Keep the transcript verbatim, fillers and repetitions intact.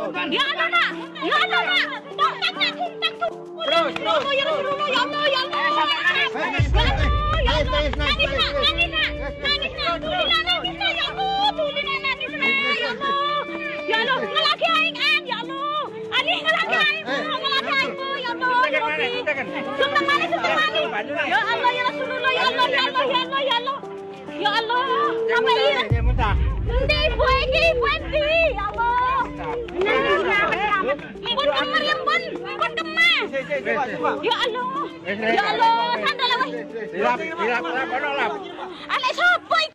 Ya Allah, Nak. Ya Allah, Nak. Tuntang, Nak. Tuntang, tuntang. Ya Allah, ya Rasulullah, ya Allah, ya Allah. Ya Allah, ya Allah. Nangis, Nak, nangis, Nak. Nangis, Nak. Tuli, Nak, nangis, Nak. Ya Allah, tuli, Nak, nangis, Nak. Ya Allah. Ya Allah, ngalaki aing, Ang, ya Allah. Ali, ngalaki aing, ngalaki aing, ya Allah, ya Rabbi. Tuntang mali, tuntang mali. Ya Allah, ya Rasulullah, ya Allah, ya Allah, ya Allah, ya Allah. Ya Allah, apa iya? Endi, Ibu Egi, Ibu Endi, ya Allah. Embon kemma, ya Embon, embon kemma. Ya Allah, ya Allah, sandala, weh. Lap, lap, lap, lap. Anak sapa